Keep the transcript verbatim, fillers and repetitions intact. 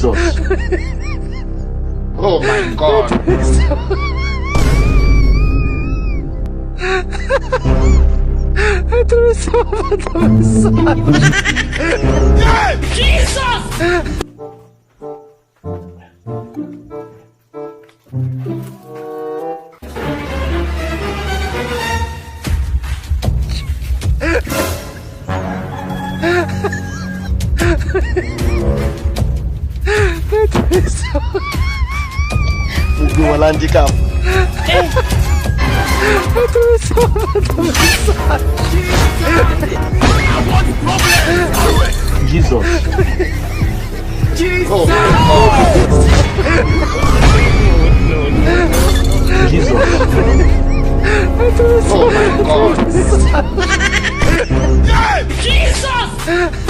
Jesus. Oh my God. Jesus! Ou gen yon landikap. Jesus. Oh my God. Jesus. Oh my God. Jesus!